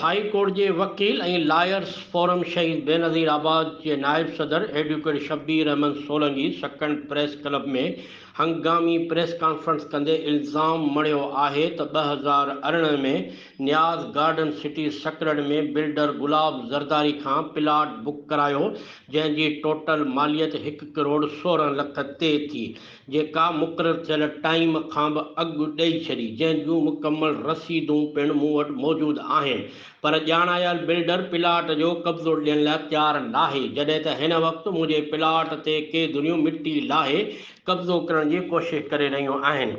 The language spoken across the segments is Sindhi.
هاء ڪورٽ جي وڪيل ۽ لائرز فورم شهيد بينظير آباد جي نائب صدر advocate Shabbir Ahmed Solangi Sakrand press club ۾ هنگامي پريس ڪانفرنس ڪندي الزام مڙهيو آهي ته 2018 ۾ Niaz garden city Sakrand ۾ builder Gulab Zardari کان پلاٽ بڪ ڪرايو جنهن جي ٽوٽل ماليت هڪ ڪروڙ 16 لک تي ٿي جيڪا مقرر ٿيل ٽائيم کان به اڳ ڏئي ڇڏي، جنهن جون مڪمل رسيدون پڻ مون وٽ موجود آهن، پر ڄاڻايل بلڊر پلاٽ جو قبضو ڏيڻ لاء تيار ناهي، جڏهن ته هن وقت منهنجي پلاٽ تي ڪي ڌريون مٽي لاهي قبضو ڪرڻ جي ڪوشش ڪري رهيون آهن.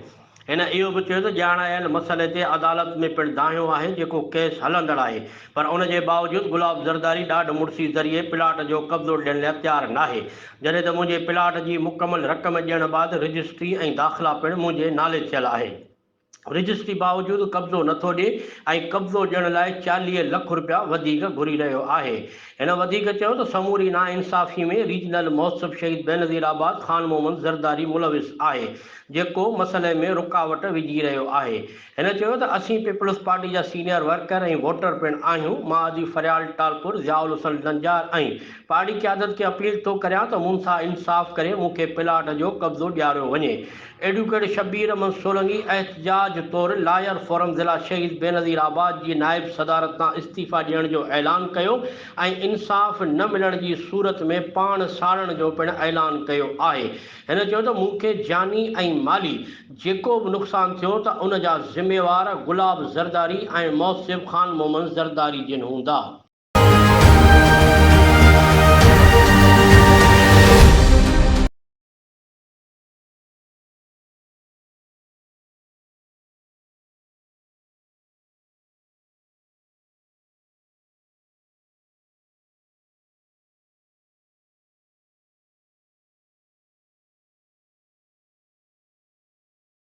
هن اهو به چيو ته ڄاڻايل مسئلي تي عدالت ۾ پڻ دانهيو آهي جيڪو ڪيس هلندڙ آهي پر ان جي باوجود گلاب زرداري ڏاڍ مڙسي ذريعي پلاٽ جو قبضو ڏيڻ لاء تيار ناهي جڏهن ته منهنجي پلاٽ جي مڪمل رقم ڏيڻ بعد رجسٽري ۽ داخلا پڻ منهنجي نالي ٿيل آهي رجسٽري باوجود قبضو نٿو ڏي ۽ قبضو ڏيڻ لاء 40 لک رپيا وڌيڪ گهري رهيو آهي هن وڌيڪ چيو ته سموري ناانصافي ۾ ريجنل محتسب شهيد بينظير آباد خان محمد زرداري ملوث آهي جيڪو مسئلي ۾ رڪاوٽ وجهي رهيو آهي. هن چيو ته اسين پيپلز پارٽي جا سينيئر ورڪر ۽ ووٽر پڻ آهيون، مان ادي فريال ٽالپر، ضياء الحسن لنجار ۽ پارٽي قيادت کي اپيل ٿو ڪريان ته مون سان انصاف ڪري مون کي پلاٽ جو قبضو ڏياريو وڃي. ايڊووڪيٽ شبير احمد سولنگي احتجاج طور لائر فورم ضلع شهيد بينظير آباد جي نائب صدارت تان استعيفيٰ ڏيڻ جو اعلان ڪيو ۽ انصاف نه ملڻ جي صورت ۾ پاڻ ساڙڻ جو پڻ اعلان ڪيو آهي. هن چيو ته مون کي جاني ۽ مالي جيڪو به نقصان ٿيو ته ان جا ذميوار گلاب زرداري ۽ محتسب خان محمد زرداري جن هوندا.